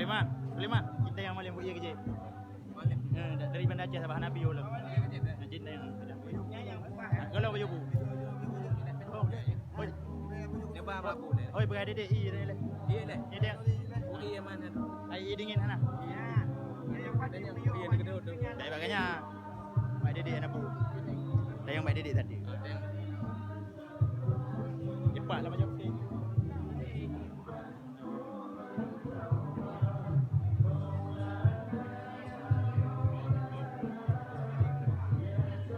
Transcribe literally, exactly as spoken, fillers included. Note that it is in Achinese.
Sulaiman, Sulaiman, kita yang maling buat iya kejap. Eh, da- dari Banda Aceh Sabah Nabi ulang. Nah, cinta yang ada. Nah, kalau baju bu. Oi. Oi, peugah dedek i deh. Iya deh. Iya deh. Iya mana? Ai i dingin sana. Iya. Iya, iya, iya. Dari baganya. Baik dedek anak bu. Dah yang baik dedek tadi.